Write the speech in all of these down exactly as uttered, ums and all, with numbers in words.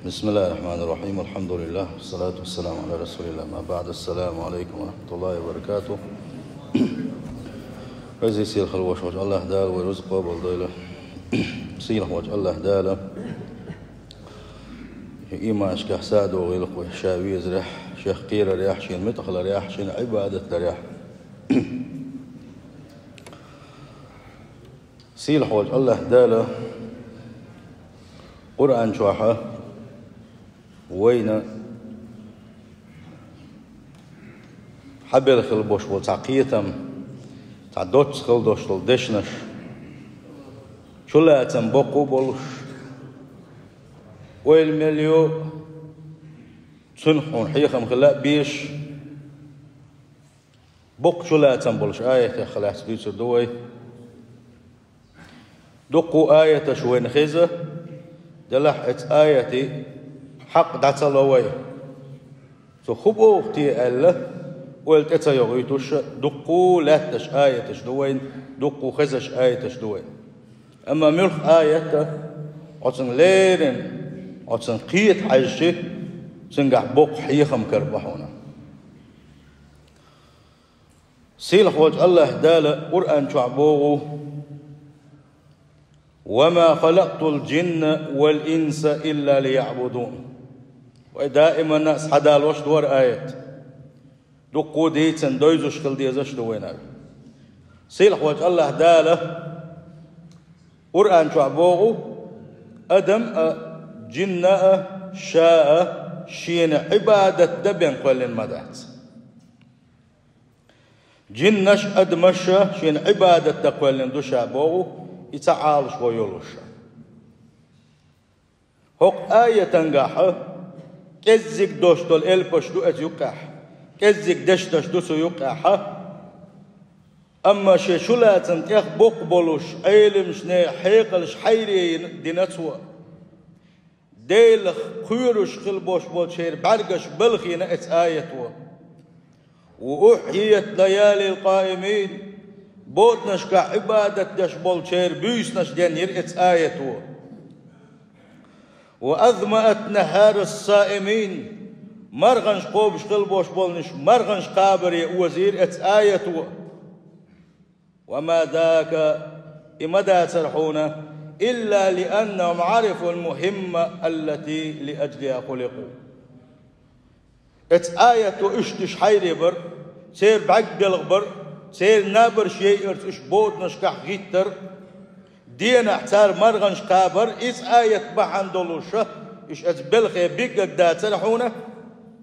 بسم الله الرحمن الرحيم. الحمد لله. والصلاة والسلام على رسول الله. ما بعد. السلام عليكم ورحمة الله وبركاته. Веза-сийлахь волчу АллахӀ Дала вайн рузкъа къобалдойла. Сийлахь волчу АллахӀ Дала шен ийманашкахь садогӀийла вай, Ша везарехь, Шех кхерарехь, Шена муьтӀахь ларехь, Шена Ӏибадат дарехь. Сийлахь волчу АллахӀ Дала Къуръан чохь вайна хьабелла хила болуш болу цхьа кхетам, цхьа доцца хила долуш долу дешнаш, чулацам боккха а болуш, ойла мел йо, цунах хьуна хьехам хила а безаш, боккха чулацам болуш аятех лаьцна дуьйцур ду вай. Дуккха а аяташ вайна хеза, делахь оцу аятийн хьакъ дӀа ца ло вай. Цо хӀун боху те аьлла, ойла тӀе ца йогӀуьйтуш, дуккха а лаьтташ аяташ ду вайна, дуккха а хезаш аяташ ду вайна. Амма муьлхха аят а, оцунна леррина, оцунна кхета хьаьжча, цуьнгахь боккха хьехам карабо хьуна. Сийлахь волчу АллахӀ Дала Къуръан чохь боху: «وما خلقت الجن والإنس إلا ليعبدون». Вай даиманна а схьадалош ду хӀара аят. Дуккха а дийцина, девзаш хила дезаш ду вайна. Сийлахь волчу АллахӀ Дала Къуръан чохь боху: «Адам а, жинна а, ша а Шена Ӏибадат дан бен кхоьллина ма дац». Жиннаш а, адамаш а Шена Ӏибадат дан кхоьллина ду Ша боху, и ца Ӏалашво йолуш. ХӀокху аятангахь кӀеззиг дош долу элпаш ду оцу юккъехь, кӀеззиг дешнаш ду цу юккъехь, амма шен чулацам тӀех боккха болуш, Ӏеламчу нехан хьекъалш хьайре дина цо. Делах кхоьруш хила болуш болчеран бӀаьргаш балхийна оцу аято. «وأحيت ليالي القائمين», боданашкахь Ӏибадат деш болчеран буьйсанаш денйира оцу аято. «وأظمأت نهار الصائمين», марханаш кхобуш хила болуш болнаш марханаш кхабаре озийра оцу аято. «وما ذاك», и ма дацара хьуна, «إلا لأنهم عرفوا المهمة التي لأجلها خلقوا». Оцу аято уьш деш хьайре бар, церан бӀаьрг белха бар, церан набарш яйарца уьш боданашкахь гӀиттар, денахь цара марханаш кхабар, иза аят бахьана долуша, уьш оцу белхе биггаг дацара хьуна,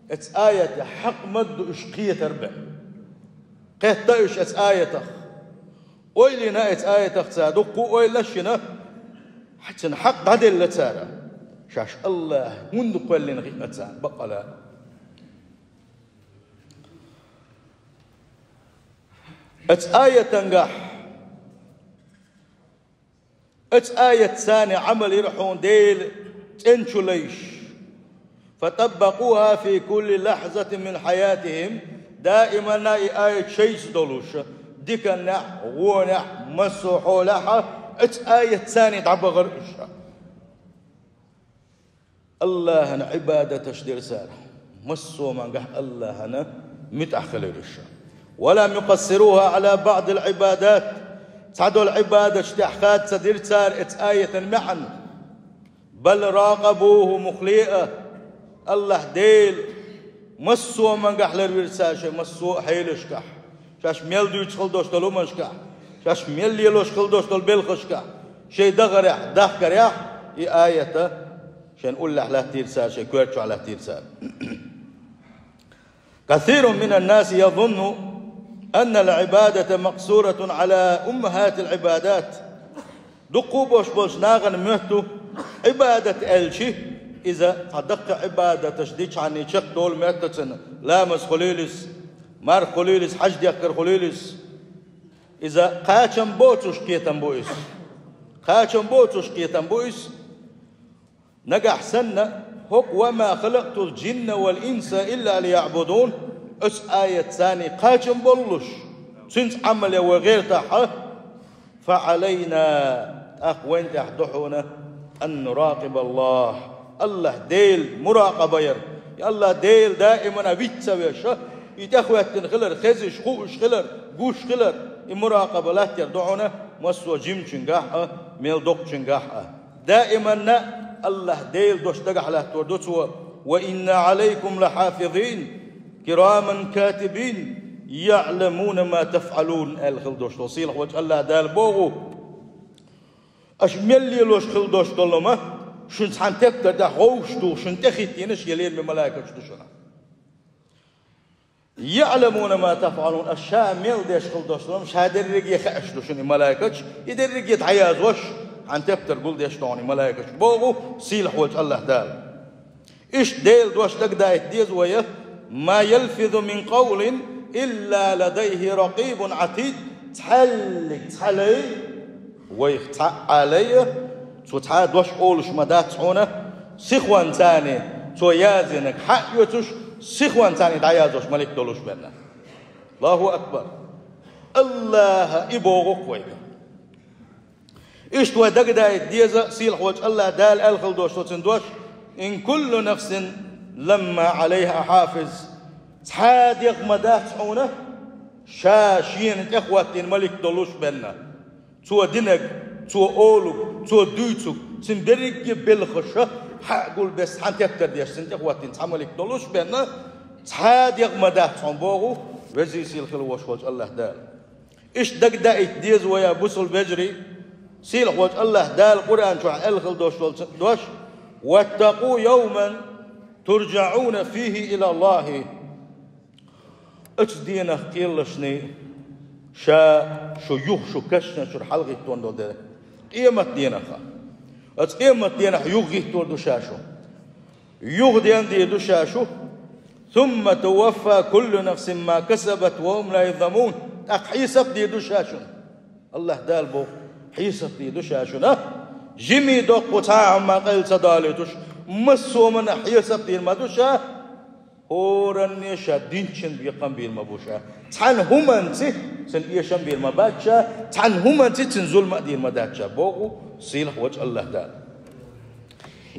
оцу аятан хьакъ ма ду уьш кхетар бен. Кхетта уьш оцу аятах. Ойла йина оцу аятах цара, дуккха а ойла йина, цуьнан хьакъ дӀаделла цара. Шаьш АллахӀ хӀунда кхоьллина хиъна царна баккъала. Оцу аятангахь, оцу аятца Ӏамал йира хьуна Делан цӀена чу лайш. «فطبقوها في كل لحظة من حياتهم», даиманна и аят шайца долуш, диканехь, вонехь, массо а хьолехь оцу аятца дӀабахара уьш. АллахӀан Ӏибадаташ дира цара. Массо а мангахь АллахӀана муьтӀахь хилира уьш. «ولم يقصروها على بعض العبادات». Цхьадолу Ӏибадаташ тӀехь хада ца дира цара оцу аятан маьӀна. «بل راقبوه», мухле а, АллахӀ Дела массо а мангахь ларвира цара шайн массо а хьелашкахь, шаьш мел дуьйцуш хила долуш долу хӀуманашкахь, шаьш мел лелош хила долуш долу белхашкахь, шайн дахарехь, дахкарехь, и аята шайн уллехь латтийра цара, шайн коьрта чохь латтийра цара. «كثير من الناس يظن أن العبادة مقصورة على أمهات العبادات». Дуккха а бош болчу нахана моьтту Ӏибадат аьлчи, иза цхьа даккхий Ӏибадаташ дичхьана чекхдолу моьтту цуьнан, ламаз хуьлийла иза, марха хуьлийла иза, хьаьж дехкар хуьлийла иза. Иза кхачам боцуш кхетам бу иза. Кхачам боцуш кхетам бу иза. Нагахь санна, хӀокху «وما خلقت الجن والإنس إلا ليعبدون», оцу аятца кхачам боллуш, цуьнца Ӏамал ян вай гӀертахь, «فعلينا», тӀаккха вайн тӀехь ду хьуна, «أن نراقب الله», АллахӀ Дела муракъаба яр, я АллахӀ Дела даимана виц ца веш, и тӀехӀоьттина хилар, хезаш, хууш хилар, гуш хилар, и муракъаба латтар ду хьуна массо а жимачунгахь а, мел доккхачунгахь а. Даимана АллахӀ Дела дош дагахь латтор ду цо: «وإن عليكم لحافظين كراما كاتبين يعلمون ما تفعلون», аьлла хила дош долу сийлахь волчу АллахӀ Дала боху. Аша мел лелош хила дош долу ма, шуна цхьана тептар тӀехь гӀовгӀаш тухуш, шуна тӀехӀиттийнаш я лераме малайкаш ду шуна. «يعلمون ما تفعلون», аша ша мел деш хила дош долу ма, ша дерриге а хууш ду шуна и малайкаш, и дерриге а дӀаяздеш, цхьана тептар гулдеш ду хьуна и малайкаш, боху сийлахь волчу АллахӀ Дала. Иштта Делан дош дагадайта деза вай: «ما يلفظ من قول إلا لديه رقيب عتيد». Цхьаьллиг цхьа лай, вайх цхьаъ а лай, цо цхьа а дош олуш ма дац хьуна, сихонца цо яздинарг хьаъ оьцуш, сихонца дӀаяздеш малик долуш бен. АллахӀу акбар! АллахӀа и боху-кх вайга. Иштта вай дагадайта деза, сийлахь волчу АллахӀ Дала аьлла хила дош ду цуьнан дош: «إن كل نفس لما عليها حافظ». Цхьа а дегӀ ма дац хьуна, ша шена тӀехӀоттийна малик долуш бен. Цо динарг, цо олург, цо дуьйцург, цуьнан берриге а белхаш хьагулбеш, цхьана тептар деш, цуьнан тӀехӀоттийна цхьа малик долуш бен, цхьа а дегӀ ма дац хьуна, боху Веза-Сийлахь хила вош волчу АллахӀ Дала. Иштта дагадайта деза вай, бусалба вежарий, сийлахь волчу АллахӀ Дала Къуръан чохь аьлла хила дош долчу дош: «واتقوا يوما ترجعون فيه إلى الله». Оцу денах кхеллашний ша шу юха шу кешнашкара хьалагӀиттор ду дера. Къематан денах. Оцу къематан денах юхагӀиттор ду ша шу. Юхаден дийр ду ша шу. «ثم توفى كل نفس ما كسبت وهم لا يظلمون». ТӀаккха хьесап дийр ду ша шуна. АллахӀ Дала боху, хьесап дийр ду ша шуна. Жимий, доккхий цхьа а хӀума къайла ца далуьйтуш, массо а хӀуманах хьесап дийр ма ду ша. ХӀоранне ша динчун бекхам бийр ма бу ша. Цхьана хӀуманца цуьнан эшам бийр ма бац ша, цхьана хӀуманца цуьнан зулам а дийр ма дац ша, боху сийлахь волчу АллахӀ Дала.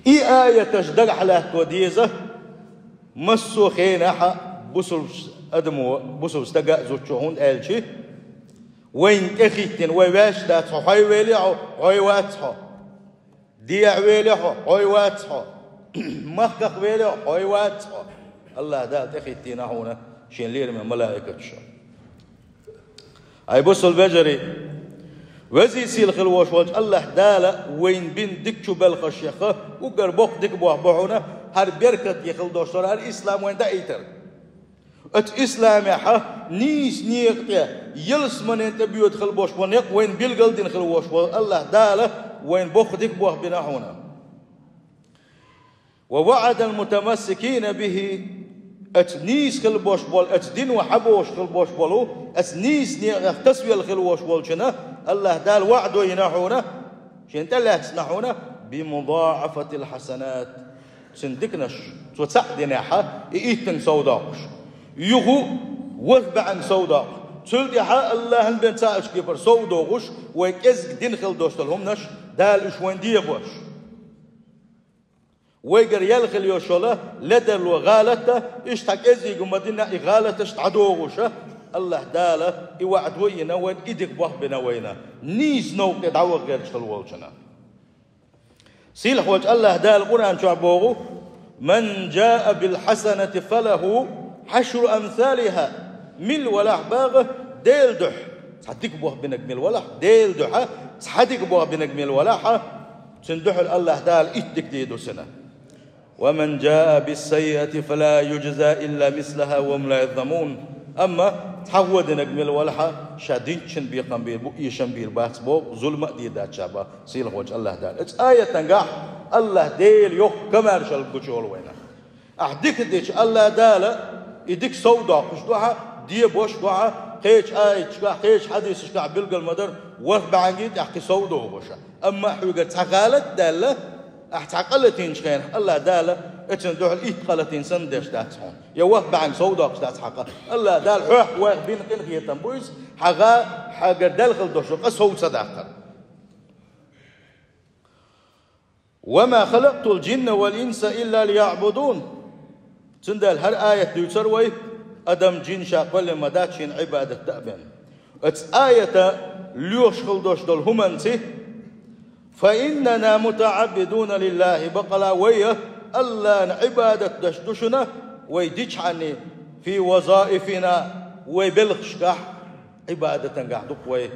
И аяташ дагахь латто деза массо а хенахь а бусалба адамо, бусалба стага а, зудчо, хӀунда аьлча вайна тӀехӀиттина, вай ваьш дац хьо, хьо велахь а хьо, хьо вац хьо. Дехьа велахь а хьо, хьо вац хьо. Махках велахь а хьо, хьо вац хьо. АллахӀ Дала тӀехӀиттийна хьуна шен лераме малайкаш. Ай, бусалба вежарий, Веза-Сийлахь хила вош волчу АллахӀ Дала вайна бина дикачу белхашех уггар боккха дика бохь бу хьуна, хӀара беркате хила дош дара хӀара ислам вайна даийтар. Оцу исламехь нийса некъа тӀе, ялсаманин тӀе боьду хила бош болу некъ вайна билгал дина хила вош волу АллахӀ Дала вайна боккха дика бохь бина хьуна. «ووعد المتمسكين به», оцу нийса хила бош болу, оцу дино хьабохуш хила бош болу, оцу нийса некъах тасавелла хила вош волчунна АллахӀ Дала ваӀда йина хьуна, шен тӀелаьцна хьуна: «بمضاعفة الحسنات». Цуьнан диканаш цо цхьаъ динехь, и иттанга сов доккхуш, юха ворхӀ бӀаьнга сов доккхуш, цул тӀаьхьа АллахӀан бен цхьаъ ачу кепара сов дохуш, вай кӀезиг дина хила дош долу хӀуманаш Дала уьш вайна дебош. Вайгара яьлла хила йолу ледарло, гӀалат а, иштта кӀеззига ма дина и гӀалаташ дӀадохуш, АллахӀ Дала и ваӀда йина вайна, и дика бохь бина вайна, нийса новкъа тӀе дӀаваха гӀерташ хила волчунна. Сийлахь волчу АллахӀ Дала Къуръан чохь боху: «من جاء بالحسنة فله عشر أمثالها». Мила валахь боху Делан дуьхьа, цхьа дика бохь бинарг мила валахь, Делан дуьхьа цхьа дика бохь бинарг мила валахь, цуьнан дуьхьал АллахӀ Дала итт дика дийр ду цунна. «ومن جاء بالسيئة فلا يجزى إلا مثلها وهم لا يظلمون». Амма цхьа гӀо динарг мила валахь, ша динчун бекхам бийр бу, эшам бийр бац боху, зулам а дийр дац ша боху сийлахь волчу АллахӀ Дала. Оцу аятангахь АллахӀ Делан йоккха комаьршалла гучуйолу вайна. Ахь дика дича, АллахӀ Дала и дика сов доккхуш ду хьан, дебош ду хьан, кхечу аяташкахь, кхечу хьадисашкахь билгал ма дара, ворхӀ бӀаьнга тӀехь кхин сов дохуш. Амма хьоьгара цхьа гӀалат а даьлла, ахь цхьа къа латийначу хенахь, АллахӀ Дала оцунна дуьхьал итт къа латийна санна деш дац хьуна. Я ворхӀ бӀаьнга сов доккхуш дац хьан къа. АллахӀ Дала хьох, вайх бина къинхетам бу иза, хьан гӀа, хьоьгара даьлла хила дош долу къа сов ца даккхар. وما خلقت الجن والإنس إلا ليعبدون. Цундела хӀара аят дуьйцур вай, адам, жин ша кхоьллина ма дац шена Ӏибадат даа бен. Оцу аята лоьхуш хила долуш долу хӀуманца: فإننا متعبدون لله, баккъала вай АллахӀна Ӏибадат деш ду шуна, вай дичхьанний, في وظائفنا, вай белхашкахь Ӏибадатангахь ду-кх вай.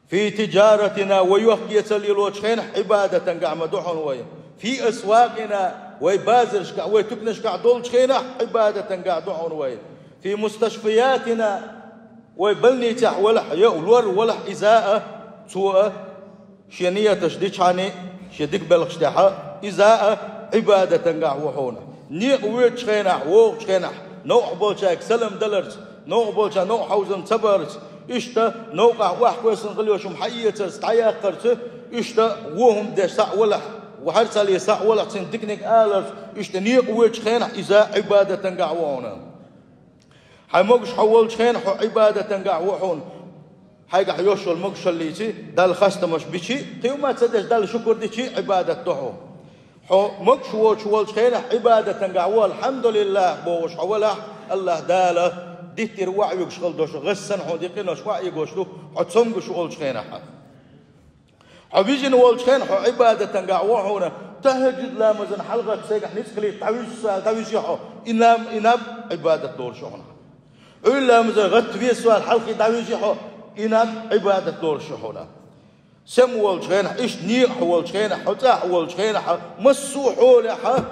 في تجارتنا, вай йохк-эцар лелочу хенахь Ӏибадатангахь ма ду хьуна вай. في أسواقنا, вай базаршкахь, вай туькнашкахь долчу хенахь Ӏибадатангахь ду хьуна вай. في مستشفياتنا, вай больницехь валахь, я лор валахь иза а, цо а, шен нияташ дичхьанний, шен дика белхаш тӀехь а, иза а Ӏибадатангахь ву хьуна. Некъа воьдучу хенахь, вогӀучу хенахь, новкъахь болчаьрга салам даларца, новкъахь болчарна новкъахь хьовзам ца барца, иштта новкъахь охьакхоьссина хила йолуш хӀума хьаэцарца, дӀаяккхарца, иштта вон хӀума деш схьа а валахь, вахьар ца ле схьа а валахь, цуьнан диканиг аларца, иштта некъа воьдучу хенахь иза Ӏибадатангахь ву хьуна. Хьайн могуш хьо волчу хенахь хьо Ӏибадатангахь ву хьуна. Хьайгахь йолуш йолу могушаллица Далла хастамаш бича а, кхин хӀума ца деш Далла шукур дича а Ӏибадат ду хьо. Хьо могуш воцуш волчу хенахь Ӏибадатангахь ву, АлхьамдулиллахӀ бохуш хьо валахь, АллахӀ Дала диттира охьавуьгуш хила долуш, гӀассана хьуна диканаш охьаэгош ду, хьо цомгуш волчу хенахь. Хьо вижина волчу хенахь хьо Ӏибадатангахь ву хьуна, тахӀажжуд ламазан хьалхарчу цигахь ницкъ хилийта дӀавуьжу аса, дӀавижи хьо, и наб, и наб Ӏибадат долуш ю хьуна. Ӏуьйра ламазан гӀатта веза аса хьалхе дӀавижи хьо, и наб Ӏибадат долуш ю хьуна. Сема волчу хенахь, иштта некъахь волчу хенахь, хьо цӀахь волчу хенахь, массо а хьолехь,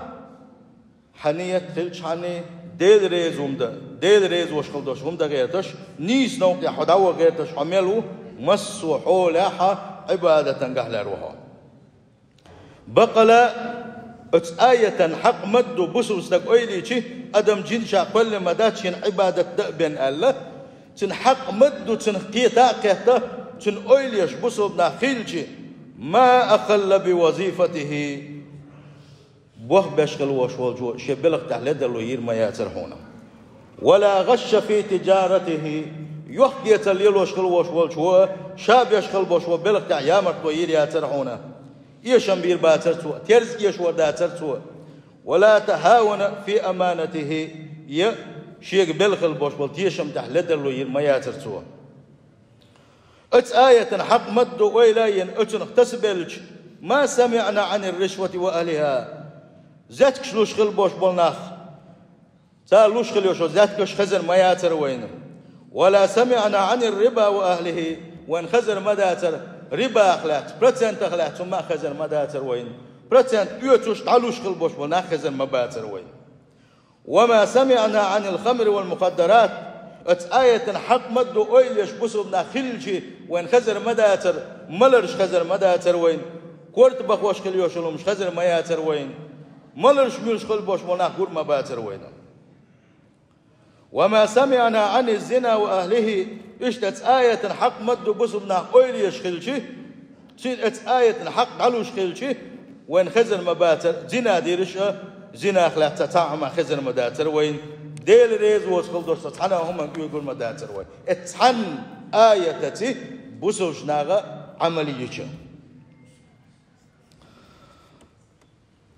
хьан ният хилчхьанний, Дела реза хӀума дан, Дела резавеш хила долуш хӀума дан гӀерташ, нийса новкъа тӀехь хьо дӀаваха гӀерташ хьо мел ву, массо а хьолехь Ӏибадатангахь лаьрра ву хьо. Баккъала оцу аятан хьакъ ма-дду бусулба стаг ойла йича, адам, жин ша кхоьллина ма дац шена Ӏибадат даа бен аьлла, цуьнан хьакъ ма-дду, цуьнан кхета а кхетта, цуьнан ойла еш бусулба нах хилча, ما أخل بوظيفته. Бохбеш хила волуш волчо шен белхан тӀехь ледарло йийр ма яцара хьуна. ولا غش في تجارته. Йохк-эцар лелош хила волуш волчо ша беш хила болуш волу белхан тӀехь ямартло йийр яцара хьуна. Эшам бийр бацара цо, терза эшор дацара цо. ولا تهاون في أمانته. Я шега белла хила болуш болу тешам тӀехь ледарло йийр ма яцара цо. Оцу аятан хьакъ ма-дду ойла а йина, оцунах тасабелча, ما سمعنا عن الرشوة وأهلها. Зеткаш луш хила болуш болу нах, цара луш хила йолуш йолу зеткаш хезар ма яцара вайна. ولا سمعنا عن الربا وأهله. Вайна хезар ма дацара рибах лаьцна, процентах лаьцна хӀума а хезар ма дацара вайна. Процент оьцуш дӀалуш хила болуш болу нах хезар ма бацара вайна. وما سمعنا عن الخمر والمخدرات. Оцу аятан хьакъ ма-дду ойла еш бусулба нах хилча, вайна хезар ма дацара, маларш хезар ма дацара вайна, корта бахош хила йолуш йолу хӀумаш хезар ма яцара вайна, маларш муьлш хила болуш болу нах гур ма бацара вайна. وما سمعنا عن الزنا وأهله. Иштта оцу аятан хьакъ ма-дду бусулба нах ойла еш хилча, цуьнан оцу аятан хьакъ дӀалуш хилча, вайна хезар ма бацара зина дираш а, зинах лаьцна цхьа а хӀума хезар ма дацара вайна, Дела реза воцу хила долуш цхьана а хӀуманна оьгур ма дацара вай. Оцу цхьана аятаца бусулба наха Ӏамал йича.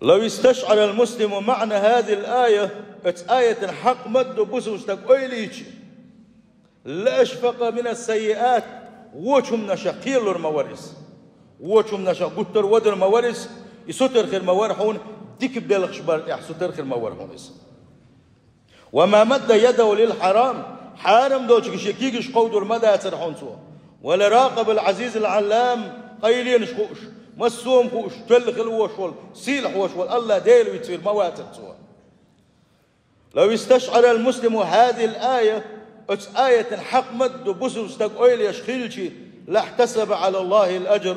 لو استشعر المسلم معنى هذه الآية, оцу аятан хьакъ ма-дду бусулба стаг ойла йича, لأشفق من السيئات, вочу хӀуманашах кхелалур ма вара иза. Вочу хӀуманашах гуттар а вадар ма вара иза, и сутара хир ма вара хьуна, дика белхаш бар тӀехь сутара хир ма вара хьуна иза. وما مد يده للحرام, хьарам долчуьнга шен кегаш кховдор ма дацара хьуна цо. ولا راقب العزيز العلام, къайленаш хууш, массо а хӀума хууш, тоьлла хила вош волу, сийлахь вош волу АллахӀ Дела вицвийр ма вацара цо. لو استشعر المسلم هذه الآية, оцу аятан хьакъ ма-дду бусулба стаг ойла еш хилча, لاحتسب على الله الأجر,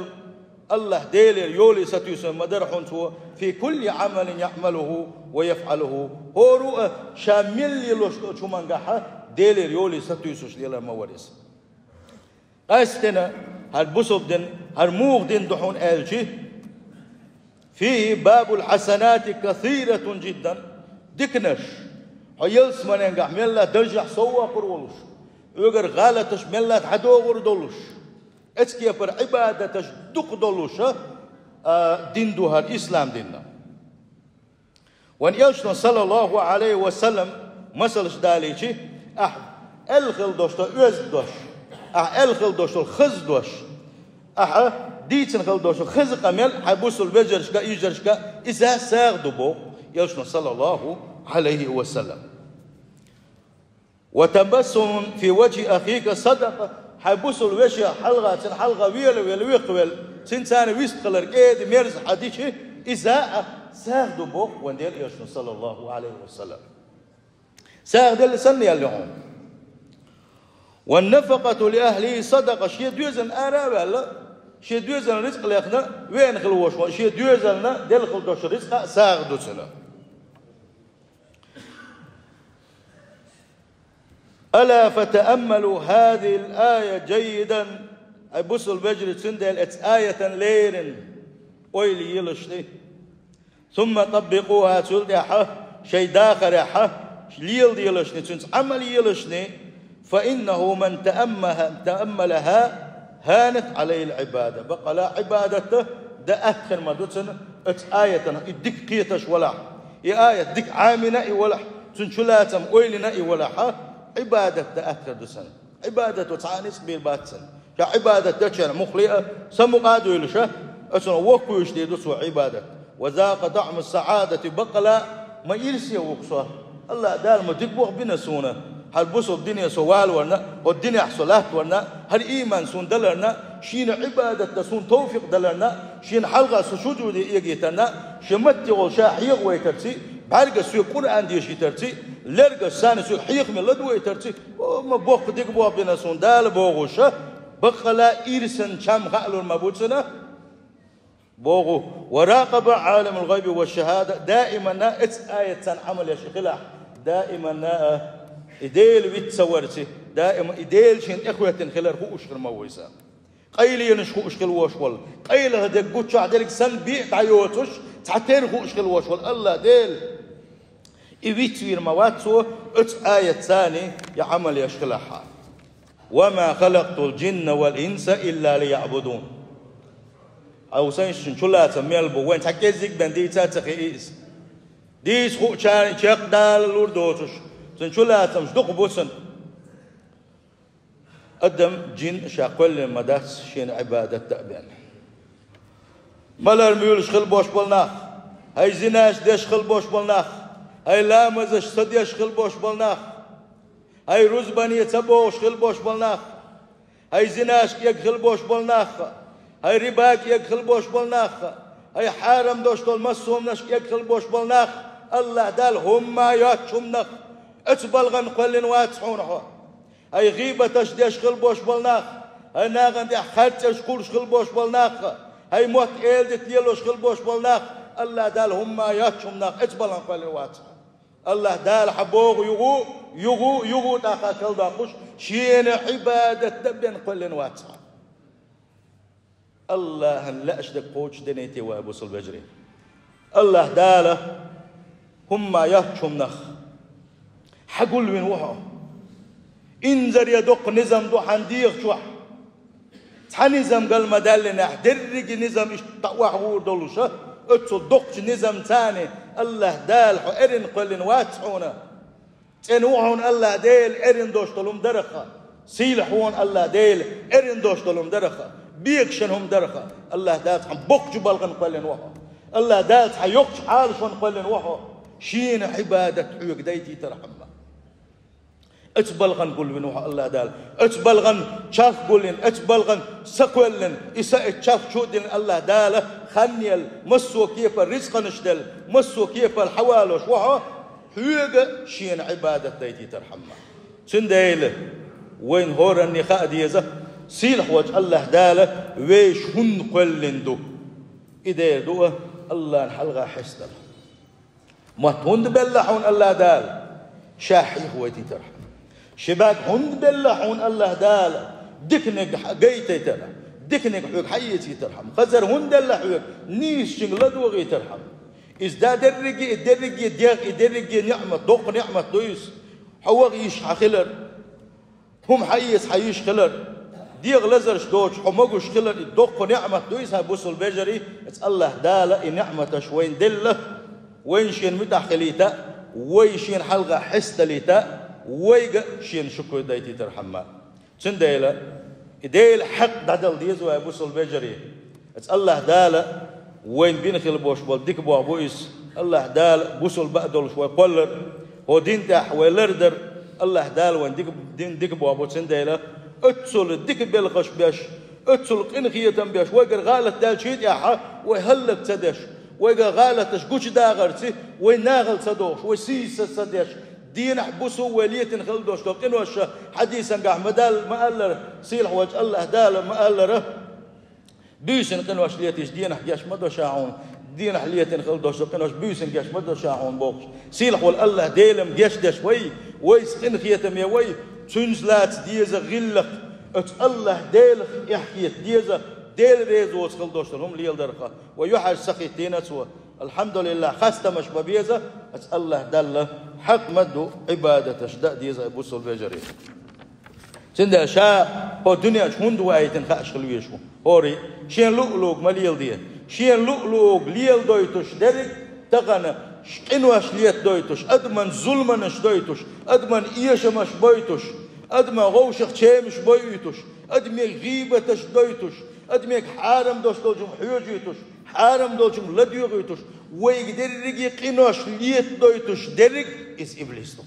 АллахӀ Делера йоле сатуьйсур ма дара хьуна цо, في كل عمل يعمله ويفعله, хӀора а ша мел лелош долчу хӀумангахьа Делера йоле сатуьйсуш лелар ма вара иза. Къаьсттина хӀара бусулба дин, хӀара муха дин ду хьуна аьлча, فيه باب الحسنات كثيرة جدا, диканаш, хьо ялсаманенгахь мелла даржехь совваккхур волуш, оьгара гӀалаташ мелла дӀадогӀур долуш, эцкепара Ӏибадаташ дукха долуша, а, дин ду хӀара ислам дин. Вайн Элчано, саллаллаху Ӏалайхи ва саллам, масалаш далийча, ахь аьлла хила долаш дола оьзда дош, ахь аьлла хила долаш дола хаза дош, ахь дийцина хила долаш дола хаза къамел хьай бусалба вежарашка, йижарашка, иза сагӀа ду боху Элчано, саллаллаху Ӏалайхи ва саллам. «وتبسم في وجه أخيك صدقة». Хьай бусалба вешех хьалха, цунна хьалха вела-вела, вихкавелла, цунца цхьана вист хилар кӀеда-мерза хьадича, иза а сагӀа ду боху вайн Делан Элчано, саллаллаху Ӏалайхи ва саллам. СагӀа делла санна яьлла хьуна. «والنفقة لأهله صدقة». Шен доьзална ара а ваьлла, шен доьзална рицкъ лехна веана хила волуш ван, шен доьзална делла хила долчу рицкъа а сагӀа ду цунна. «ألا فتأملوا هذه الآية جيدا». Ай бусалба вежарий, цундела оцу аятан леррина ойла елаш тӀе. «ثم طبقوها», цул тӀаьхьа шайн дахарехь леладелаш тӀе, цуьнца Ӏамал елаш тӀе. «فإنه من تأمها، تأملها هانت عليه العبادة». Баккъала Ӏибадат дан атта хир ма ду цунна оцу аятана, и дика кхеташ валахь, и аят дика Ӏамийна и валахь, цуьнан чулацам ойла йина и валахь, Ӏибадат дан атта хир ду цунна. Ӏибадато цхьа а ницкъ бийр бац цунна. Ша Ӏибадат дечарна муххале а самукъа а дуьйлуш, оцунах воккхавеш дийр ду цо Ӏибадат. «وذاق طعم السعادة», баккъала ма ирсе ву-кх со. АллахӀ Дала ма дика бохам бина суна. ХӀара бусалба дине со валаварна, хӀокху динехь со латтаварна, хӀара ийман суна даларна, шена Ӏибадат дан суна тавфикъ даларна, шена хьалха со сужуде эгийтарна, шен матте волу ша хьехавайтарций, бӀаьргаш соьга Къуръан дешийтарций, лергаш санна соьга хьехаме ладойтарций, о, ма боккха дика бохам бина суна Дала бохуш, баккъала ирсан чам хаалур ма бу цунна. Боху: «وراقب عالم الغيب والشهادة», даиманна оцу аятца Ӏамал еш хилахь, даиманна а и Дела виц ца варций, даима и Дела шена тӀехӀоьттина хилар хууш хир ма ву иза. Къайленаш хууш хила волуш волу, къайлаха дерг гуччохь дерг санна бен а дӀайоцуш, цхьатерра хууш хила волуш волу АллахӀ Дела. И вицвийр ма вац цо, оцу аятца и Ӏамал еш хилахь. «وما خلقت الجن والإنس إلا ليعبدون». Хьо сайнаш цуьнан чулацам мел бу, вайн цхьа кӀеззиг бен дийца а ца хии иза. Дийца хуучарна чекхдала лур доцуш, цуьнан чулацамаш дукха бу цуьнан. Адам, джин ша кхоьллина ма дац шена Ӏибадат дан а бен. Малар муьйлуш хила бош болу нах, хӀай зинаш деш хила бош болу нах, хӀай ламазаш ца деш хила бош болу нах, хӀай рузбане ца богӀуш хила бош болу нах, хӀай зинаш кӀег хила бош болу нах, хӀай рибаг кӀег хила бош болу нах, хӀай хьарам дош долу массо а хӀуманаш кӀег хила бош болу нах, АллахӀ Дала хӀумма йоцчу хӀуманах оцу балгӀан кхоьллина вац хьуна хьо. ХӀай гӀийбаташ деш хила бош болу нах, хӀай нахана тӀехь харцӀерш кхуллуш хила бош болу нах, хӀай мотт эладита лелош хила бош болу нах, АллахӀ Дала хӀумма йоцчу хӀуманах оцу балгӀан кхоьллина вац хьо. АллахӀ Дала хьан богӀу юху, юху, юху тӀаккха калдоккхуш, шена Ӏибадат дан бен кхоьллина вац хьо. АллахӀан лаьаш дерг кхочушдиний те, вай бусалба вежарий? АллахӀ Дала хӀумма йоцчу хӀуманах хьан гулвина ву хьо? Инзаре доккха низам ду хьан дегӀа чохь. Цхьа низам гал ма даьллинехь, дерриге низам иштта охьагӀур долуша, оццул доккхачу низамца АллахӀ Дала хьо эрна кхоьллина вац хьуна. ЦӀена ву хьуна АллахӀ Дела эрна дош долу хӀума дараха, сийлахь ву хьуна АллахӀ Дела эрна дош долу хӀума дараха, бегашан хӀума дараха, АллахӀ Дала цхьана боккхачу балгӀан кхоьллина ву хьо. АллахӀ Дала цхьа йоккхачу Ӏалашонна кхоьллина ву хьо, шена Ӏибадат хьоьга дайтийтархьама. Оцу балгӀан гулвина ву хьо АллахӀ Дала. Оцу балгӀан чарх гулйина, оцу балгӀан са кхоьллина, и са оцу чарх чу а диллина АллахӀ Дала хан елла, массо а кепара рицкъанаш делла, массо а кепара хьавалош ву хьо, хьоьга шена Ӏибадат дайтийтархьама. Цундела вайна хӀоранна хаа деза, сийлахь волчу АллахӀ Дала вайш хӀунда кхоьллина ду. И дера ду а, АллахӀна хьалха хьестар. Мотт хӀунда белла хьуна АллахӀ Дала? Ша хьехавайтийтархьама. Ши бӀаьрг хӀунда белла хьуна АллахӀ Дала? Диканиг хьан гайтайтархьама, диканиг хьоьга хьаэцийтархьама. Хазар хӀунда делла хьоьга? Нийсачуьнга ладогӀийтархьама. Иза да дерриге, и дерриге дегӀ, и дерриге ниӀмат, доккха ниӀмат ду иза. Хьо ваха йиш хьан хилар, хӀума хьаэца хьан йиш хилар, ДегӀа лазарш доцуш хьо могуш хилар и доккха ниӀмат ду иза, хӀай бусалба вежарий, иза АллахӀ Дала и ниӀматаш вайна делла, вайна шена муьтӀахь хилийта, вай шена хьалха хьесталийта, вайга шена шукур дайтийтархьама. Цундела и Делан хьакъ дӀадала деза вай, бусалба вежарий. Иза АллахӀ Дала вайна бина хила бош болу дика бохь бу иза. АллахӀ Дала бусалба а долуш вай кхоллар, хӀо дин тӀехь вай лардар, АллахӀ Дала вайн дика, дин дика бохь бу, цундела оццул дика белхаш беш, оццул къинхетам беш, вайгара гӀалат даьлчий тӀехьа вай хӀаллак ца деш, вайгара гӀалаташ гучудахарций вай нахала ца дохуш, вай сийсаз ца деш, дийнахь-бусо вай летина хила долуш долу къиноша хьадисангахь ма-далла, ма-аллара, сийлахь волчу АллахӀ Дала ма-аллара. Буьйсанна къинош летийча денахь геш ма до ша хьуна, денахь летина хила долуш долу къинош буьйсанна геш ма до ша хьуна бохуш. Сийлахь волу АллахӀ Делан геш деш вай, вайца къинхетаме вай, цуьнца лаца деза гӀиллакх, оцу АллахӀ Делах эхь хета деза, Дела реза воцу хила долуш долу хӀума леладарха. Вай юьхьӀаьржа ца хӀиттийна цо. АлхьамдулиллахӀ, хастамаш бан беза, оцу АллахӀ Далла хьакъ ма ду, Ӏибадаташ дан а деза, ай бусалба вежарий. Цундела ша хӀо дуьнен чу хӀунда ваийтина хууш хила везаш ву? ХӀора, шен луъ-луъург ма леладе. Шен луъ-луъург леладойтуш дерриг а тахана ш-, къинош летадойтуш, адаман зуламанаш дойтуш, адаман эшамаш бойтуш, адаман гӀовшах чемаш бойуьйтуш, адамега гӀийбаташ дойтуш, адамега хьарам долуш долчух хьоьжуьйтуш, хьарам долчух ладоьгӀуьйтуш, вайга дерриге къинош летадойтуш дерриг а иза иблис ду.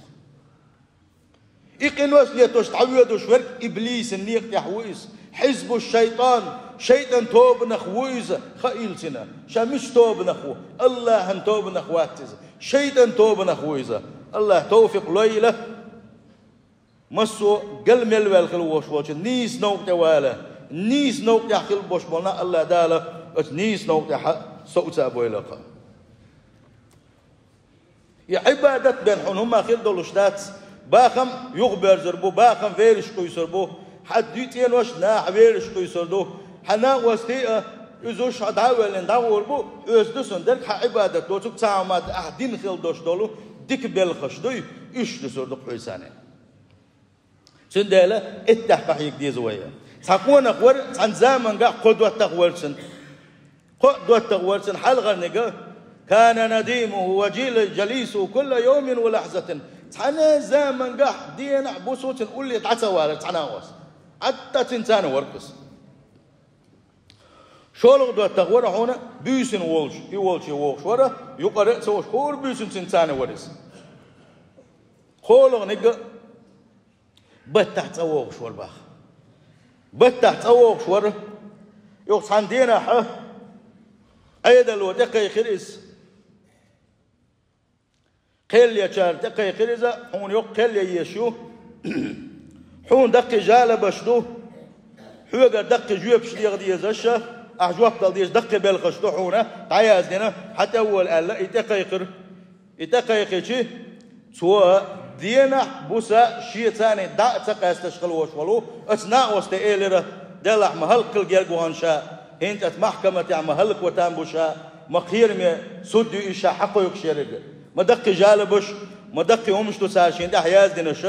И къинош летош дӀавоьдуш верг иблисан некъа тӀехь ву иза. Хьизбу шайтӀан, шайтӀан тобанах ву иза, хаийла цуьнан. Ша муьлхачу тобанах ву? АллахӀан тобанах вац иза. ШайтӀан тобанах ву иза. АллахӀа товфикъ лойла массо а гал мел ваьлла хила вош волчун нийса новкъа тӀе вала. Нийса новкъа тӀехь хила бош болу нах АллахӀ Дала оцу нийса новкъа тӀехь совца а бойла кху. И Ӏибадат бен хьуна хӀума хир долуш дац. Бахам юхабоьрзур бу, бахам вераш кхуьйсур бу. Хьан дуьйцӀенош наха вераш кхуьйсур ду. Хьан накъостий а, иза уьш хьо дӀа а ваьллина дӀагӀур бу, оьзда ду сан дерг хьан Ӏибадат доцург цхьа хӀума дац, ахь дина хила дош долу дика белхаш дуй, уьш дуьсур ду кхуьйсане. Цундела иттех къахьега деза вай. Цхьа къонах вара, цхьана замангахь кхо доттагӀа вара цуьнан. Кхо а доттагӀа вара цуьнан, хьалхарниг: «كان نديمه وجليسه كل يوم ولحظة». Цхьана замангахь денахь-бусо цуьнан улле дӀа ца валара цхьана а оцу. Ӏадда цуьнан царна вара иза. ШолгӀа доттагӀа вара хьуна буьйсанна волуш, и волче вогӀуш вара, юкъара а ца вогӀуш, хӀора буьйсанна цуьнан царна вара иза. КхоалгӀаниг баттахь цӀа вогӀуш вара баха. Баттахь цӀа вогӀуш вара. Юха цхьана денахь Ӏедало тӀекхайкхира иза. Кхел ечара тӀекхайкхира иза, хьуна йоккха кхел е езаш ю. Хьуна даккхий жалобаш ду. Хьоьгара даккхий жоьпаш деха дезаш, ахь жоп дала дезаш даккхий белхаш ду хьуна, дӀаяздина, хьан тӀе а вола аьлла, и тӀекхайкхира. И тӀекхайкхичи, цо денахь-буса шен царна дӀа а ца къаьсташ хила вош волу оцу накъосте элира: «Делахь ма хӀаллакьхила герга вахана ша, хӀинца оцу махкаматехь ма хӀаллакван там бу ша, ма кхераме суд ю иза ша хьакхойкхуш ерг. Ма даккхий жалобаш, ма даккхий хӀумаш ду цара шена тӀехь яздинаш,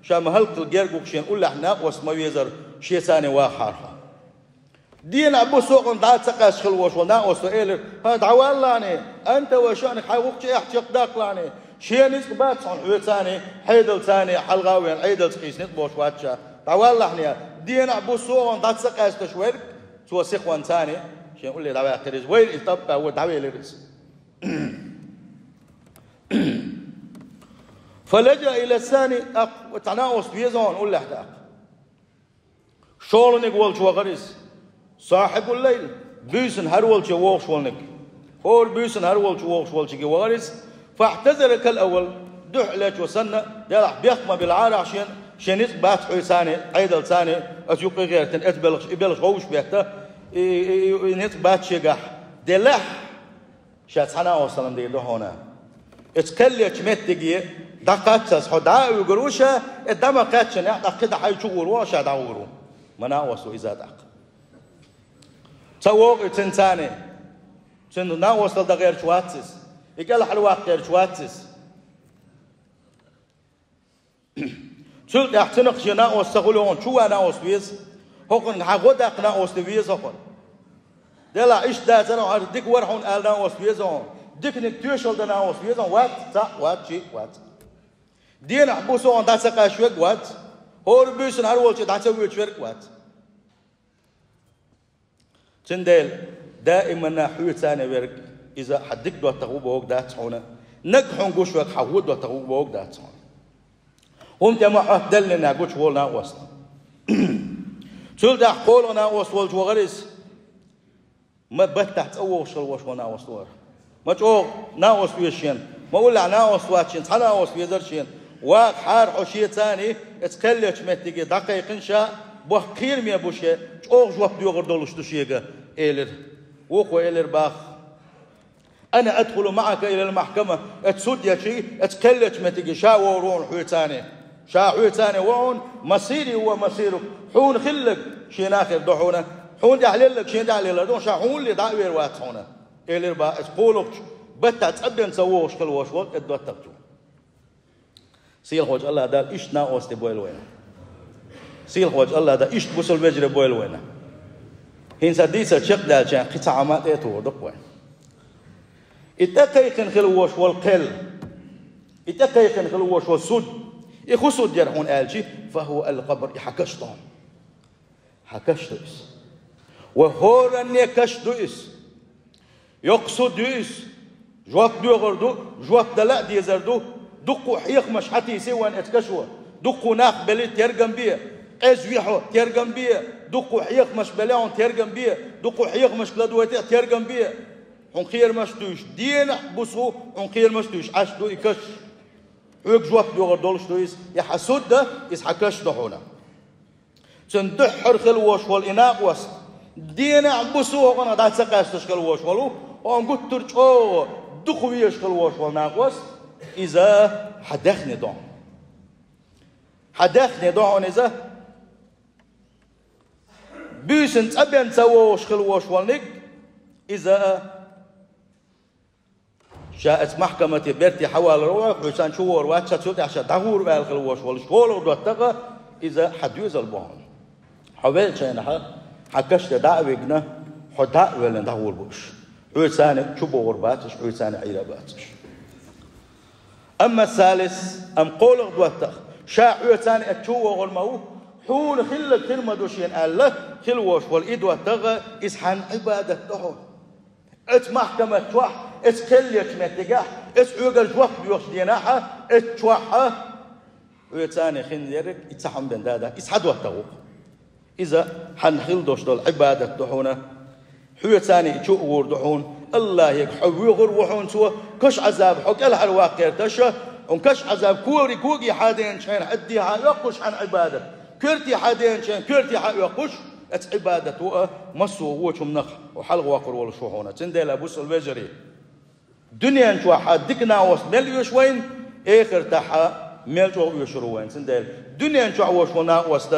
ша ма хӀаллакьхила герга ву-кх, шена уллехь накъост ма везара, шен царна вахахьара хьо». Денахь-буса согӀан дӀа а ца къаьсташ хила вош волу накъосто элира: «ХӀан, дӀаваллахьний, анта ва шаънук, хьайн вукху чу эхь чекхдаккхалахьний, шен ницкъ бац хьуна хьоьца царна, хьедалца царна, хьалха а веана, Ӏедалца къийса ницкъ болуш вац ша. ДӀаваллахьний, денахь-буса согӀан дӀа ца къаьсташ верг, цо сихонца царна шен улле дӀаваьккхира иза. Вайра иза тӀаппа ву, дӀавелира иза». فلجأ إلى الثاني, тӀаккха цхьа накъост веза хьуна уллехь тӀаккха. ШолгӀаниг волчу вахара иза. صاحب الليل, буьйсанна хӀара волче вогӀуш волниг. ХӀора буьйсанна хӀара волчу вогӀуш волчуьнга вахара иза. فاعتذر كالأول, дуьхьал лечо санна, делахь бехк ма биллахьара ахь шена, шен ницкъ бац хьоьца царна, Ӏедалца царна, оцу юккъе гӀертина, оцу белхаш, и белхаш гӀовш бетта, и, и, и, и ницкъ бац шегахь. Делахь, ша цхьана а салам дийр ду хьуна. Оцу кхел ечу меттиге дӀакхаччалц хьо дӀа а вуьгур ву ша, и дӀа ма кхаьччинехь, тӀаккха кхидӀа хьайн чу гӀур ву, ша дӀагӀур ву. Ма накъост ву иза тӀаккха. Ца вогӀу и цуьнан царна. Цуьнан накъостал дан гӀерташ вац иза. И кӀелхьарваккха гӀерташ вац иза. Цул тӀаьхьа цуьнах шен накъост ца хуьлу хьуна, чу ван накъост веза. ХӀокхунга хьан гӀо даккха накъост веза хьона. Делахь иштта дацара хьо, хӀара дика вара хьуна аьлла накъост веза хьона. Диканиг тоьшалла дан накъост веза хьона. Вац, цхьаъ, вац, шиъ, вац. Денахь бусалба дӀа ца къаьшна верг вац. ХӀора буьйсанна хӀара волчу дӀа ца воьдуш верг вац. Цундела даиманна хьоьца верг, иза хьан дика доттагӀа ву бохург дац хьуна. Нагахь хьуна гуш верг хьан вон доттагӀа ву бохург дац хьуна. ХӀума тӀе ма Ӏоттаделлина гучу волу накъост. Цул тӀаьхьа кхоалгӀа накъост волчу вахара иза. Ма баттахь цӀа вогӀуш хила волуш волу накъост вара. Ма чӀогӀа накъост веза шена, ма уллехь накъост вац шена, цхьа накъост везара шена. Ваха хьара хьо шеца, оцу кхел ечу меттиге дӀакхайкхина ша, боху кхераме бу шен, чӀогӀа жоп доьхур долуш ду шега, элира. Вукхо элира боху: «Ана адхулу маӀака илал махькама», оцу суд ечу, оцу кхел ечу меттиге ша вогӀур ву хьуна хьоьца. Ша хьоьца ву хьуна, «масири ва масирук», хьуна хилларг шена хир ду хьуна, хьуна тӀехь лелларг шена тӀехь лелар ду, ша хьуналле дӀа а вер вац хьуна. Элира боху, иза кхоалгӀачу баттахь цӀа бен ца вогӀуш хила волуш волу и доттагӀчо. Сийлахьчу АллахӀ Дала иштта накъостий бойла вайна. Сийлахьчу АллахӀ Дала иштта бусалба вежарий бойла вайна. ХӀинца дийцар чекхдаьлча, кхин цхьа хӀума тӀе а тухур ду-кх вайна. И тӀекхайкхина хила волуш волу кхел, и тӀекхайкхина хила волуш волу суд, и хӀун суд яра хьуна аьлча, «фахӀува ал-къабр», и хьан каш ду хьуна. Хьан каш ду иза. Ва хӀоранне каш ду иза. Йоккха суд ю иза. Жоп доьхур ду, жоп дала а дезар ду. Дуккха а хьехамаш хьатийсий вайна оцу кашо. Дуккха а нах белли, тергам бе. Къежве хьо, тергам бе. Дуккха а хьехамаш белли хьуна, тергам бе. Дуккха а хьехамашка ладойтий, тергам бе. Хьуна кхерамаш а дуьйш, денахь а, бусалба, хьуна кхерамаш а дуьйш, Ӏаш ду и каш. Хьоьга жоп доьхур долуш ду иза. И хьан суд ду, иза хьан каш ду хьуна. Цуьнан дуьххьара хила волуш волу и накъост, денахь а, бусалба, хӀокхунах дӀа ца къаьсташ хила волуш волу, хьуна гуттар а чӀогӀа дукха везаш хила волуш волу накъост, иза хьан даьхни ду хьуна. Хьан даьхни ду хьуна иза. Буьйсанна цӀа бен ца вогӀуш хила волуш волниг, иза ша оцу махькамате берте хьавалар ву, хьоьца чу вогӀур вац ша, цул тӀаьхьа ша дӀагӀур ву аьлла хила волуш волу кхоалгӀа доттагӀа, иза хьан доьзал бу хьуна. Хьо веллачу хенахь, хьан каш тӀе дӀа а вигна, хьо дӀа а воьллина дӀагӀур бу уьш. Хьоьца чу богӀур бац уьш, хьоьца Ӏийр а бац уьш. Амма салис, амма кхоалгӀа доттагӀа, ша хьоьца оцу чу вогӀур ма ву, хьуна хилларг хир ма ду шена аьлла, хила волуш волу и доттагӀа, иза хьан Ӏибадат ду хьуна. Оцу махькамат чохь, оцу кхел ечу меттигехь, оцу хьоьгара жоп доьхучу денахь, оцу чохь, хьоьца хин ерриг и цхьа хӀума бен дада, иза хьан доттагӀа ву-кх. Иза хьан хила долуш долу Ӏибадат ду хьуна. Хьоьца и чу а гӀур ду хьуна. АллахӀе хьо воьхур ву хьуна цо, каш Ӏазаб хьо кӀелхьарваккха гӀерташ, хьуна каш Ӏазаб кори коге хьан деначу хенахь, хьан дехьа оьккхуш хьан Ӏибадат. Коьрте хьан деначу хенахь, коьрте хьан оьккхуш, оцу Ӏибадат ву а, массо а вочу хӀуманах хьо хьалха воккхур волуш ву хьуна. Цундела, бусалба вежарий, дуьнен чохь хьан дика накъост мел оьшу вайна, эхартахь хьан мел чӀогӀа оьшур ву вайна. Цундела, дуьнен чохь волуш волу накъост,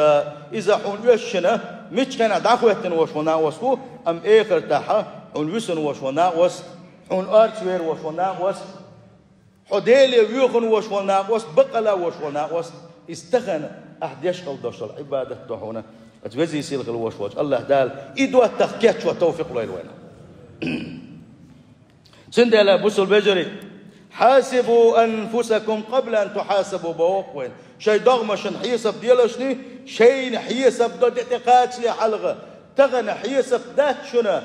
иза хьуна оьшучунна, миччу хенахь дӀахӀоьттина волуш волу накъост ву, амма эхартахь хьуна висина волуш волу накъост, хьуна орца вер волуш волу накъост, хьо Деле воьхана волуш волу накъост, бакъала волуш волу накъост, иза тахана ахь деш хила долуш долу Ӏибадат ду хьуна, оцу везий сийлахь хила волуш волчу АллахӀ Дала и доттагӀа кечван товфикъ лойла вайна. Цундела, бусалба вежарий, «хьасибу анфусакум къабла ан тухьасабу», боху вайна. Шайн догӀмашна хьесап делашний, шайна хьесап до де тӀе кхачале хьалха. Тахана хьесап дац шуна,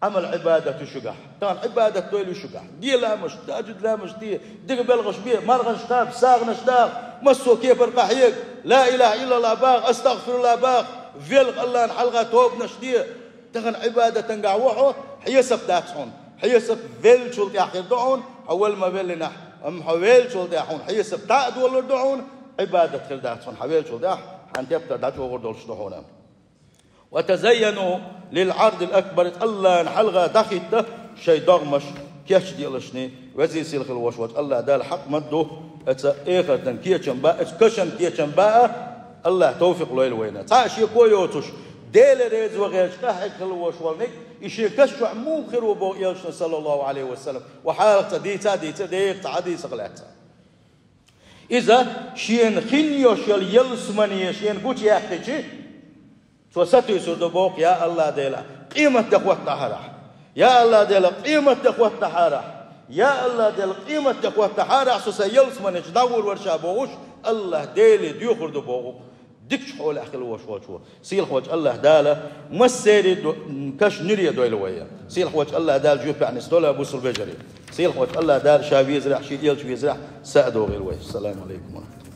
Ӏамал-Ӏибадат ю шуьгахь. Тахана Ӏибадат дойла ю шуьгахь. Де ламазаш, тахаджуд ламазаш де, дика белхаш бе, марханаш кхаба, сагӀанаш даха, массо а кепара къахьега, ла илахӀа иллаллахӀ баха, астагӀфируллахӀ баха, велха АллахӀна хьалха тобанаш де. Тахана Ӏибадатангахь ву хьо, хьесап дац хьуна. Хьесап веллачул тӀаьхьа хир ду хьуна, хьо вала ма веллинехь. Амма хьо веллачул тӀаьхьа хьуна хьесап дӀа а долалур ду хьуна, Ӏибадат хир дац хьуна, хьан веллачул тӀаьхьа, хьан тептар дӀачӀогӀур долуш ду хьуна. «Ва тазайяну лил Ӏардил акбар», АллахӀна хьалха дӀахӀитта шайн догӀмаш кечделашний, везий сийлахь хила волуш волчу АллахӀ Дала хьакъ ма-дду, оцу эхартан кечам бан, оцу кашан кечам бан а АллахӀа товфикъ лойла вайна. Цхьа а шеко йоцуш, Дела реза ван гӀерташ къахьега хила волуш волниг, и шен каш чохь муха хир ву боху элчано, саллаллахӀу Ӏалайхи ва саллам, вай хьалха цкъа дийца а дийцира, дегӀа цхьа хьадисах лаьцна. Иза шена хин йолуш йолу ялсамане шена гучуяьккхича, Цо сатуьйсур ду боху, я АллахӀ Дела, къематде хӀоттахьара ахь. Я АллахӀ Дела, къематде хӀоттахьара ахь. Я АллахӀ Дела, къематде хӀоттахьара ахь, со сан ялсаманечу дӀавур вара ша бохуш, АллахӀ Деле доьхур ду боху. Дикачу хьолехь хила волуш волчо. Сийлахьволчу АллахӀ Дала массеран а ду-, каш нуьре дойла вай. Сийлахьволчу АллахӀ Дала жоьпехь нисдойла бусалба вежарий. Сийлахьволчу АллахӀ Дала ша везарехь, шен элча везарехь са а догӀийла вай. Ассаламу алейкум ва рахматуллах.